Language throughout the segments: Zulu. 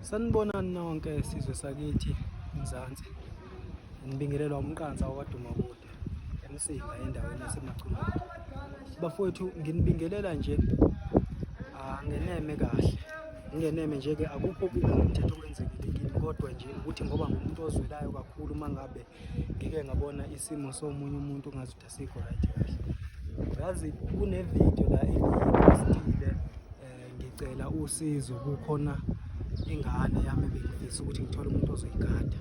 Sanibonani nonke sizwe sakithi Mzansi. Ngibingelelwa umqansa wakwaDumakude eMsinga endaweni yaseMachunwini. Bafowethu nginibingelela nje angeneme kahle. Ngingeneme nje ke akukho okubi ngomthetho okwenzekile kimi kodwa nje ukuthi ngoba ngumuntu ozwelayo kakhulu uma ngabe ngike ngabona isimo somunye umuntu ngazuthi asikho right kahle. Yazi kune-video la engiyipostile ngicela usizo kukhona ingane yami ebengifisa ukuthi ngithole umuntu ozoyigada.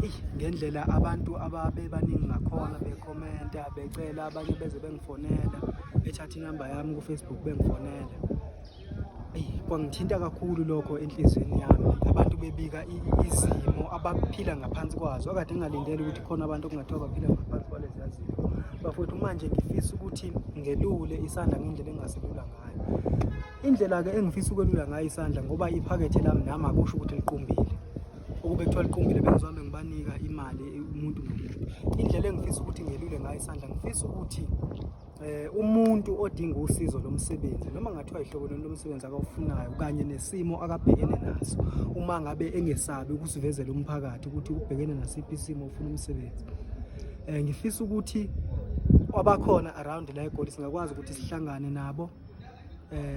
Eyi ngendlela abantu ababebaningi ngakhona bekhomenta becela abanye beze bengifonela bethatha inamba yami ku-Facebook bengifonela. Eyi kwangithinta kakhulu lokho enhliziyweni yami abantu bebika izimo abaphila ngaphansi kwazo akade ngingalindele ukuthi khona abantu okungathiwa baphila ngaphansi kwaleziya zimo. Bafowethu manje ngifisa ukuthi ngelule isandla ngendlela engingaselula ngayo. Indlela-ke engifisa ukwelula ngayo isandla ngoba iphakethe lami nami akusho ukuthi liqumbile. Ukube kuthiwa liqumbile bengizohambe ngibanika imali umuntu nomuntu. Indlela engifisa ukuthi ngelule ngayo isandla ngifisa ukuthi umuntu odinga usizo lomsebenzi noma ngathiwa ihlobo loni lomsebenzi akawufunayo kanye nesimo akabhekene naso uma ngabe engesabi ukusivezela umphakathi ukuthi ubhekene nasiphi isimo ufuna umsebenzi. Ngifisa ukuthi abakhona around la eGoli singakwazi ukuthi sihlangane nabo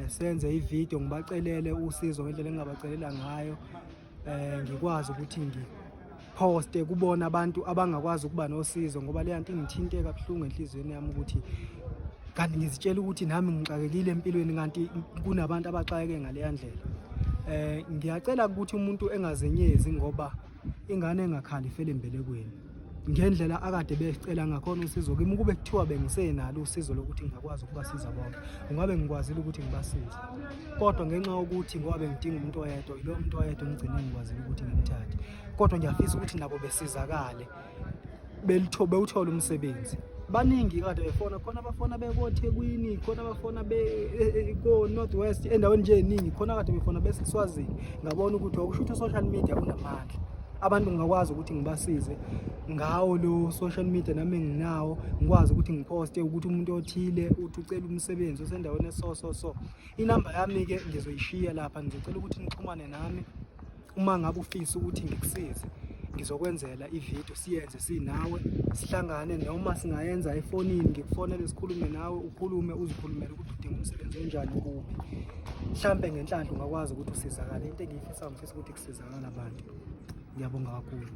senze ividiyo ngibacelele usizo ngendlela engingabacelela ngayo ngikwazi ukuthi ngiphoste kubona abantu abangakwazi ukuba nosizo ngoba leya nto ingithinte kabuhlungu enhliziyweni yami ukuthi kanti ngizitshela ukuthi nami ngixakekile empilweni kanti kunabantu abaxakeke ngaleya ndlela. Ngiyacela ukuthi umuntu engazenyezi ngoba ingane engakhali ifele embelekweni. Ngendlela akade becela ngakhona usizo kimi ukube kuthiwa bengisenalo usizo lokuthi ngingakwazi ukubasiza bonke ungabe ngikwazile ukuthi ngibasize kodwa ngenxa yokuthi ngoba bengidinga umuntu oyedwa ilo muntu oyedwa engigcine ngikwazile ukuthi ngimthathe kodwa ngiyafisa ukuthi nabo besizakale bewuthole umsebenzi. Baningi kade befona khona abafona bekoThekwini khona abafona ko-North West endaweni nje eningi khona kade befona beseSwazini ngabona ukuthi okusho ukuthi u-social media unamandla abantu ngingakwazi ukuthi ngibasize ngawo lo social media nami nginawo ngikwazi ukuthi ngiphoste ukuthi umuntu othile uthi ucela umsebenzi osendaweni eso so so. Inamba yami-ke ngizoyishiya lapha ngizocela ukuthi nixhumane nami uma ngabe ufisa ukuthi ngikusize ngizokwenzela ividiyo siyenze sinawe sihlangane noma singayenza efonini ngikufonele sikhulume nawe ukhulume uzikhulumele ukuthi udinga umsebenzi onjani kuphi mhlampe ngenhlanhla ungakwazi ukuthi usizakale. Into engiyifisayo ngifisa ukuthi kusizakale abantu. Ngiyabonga kakhulu.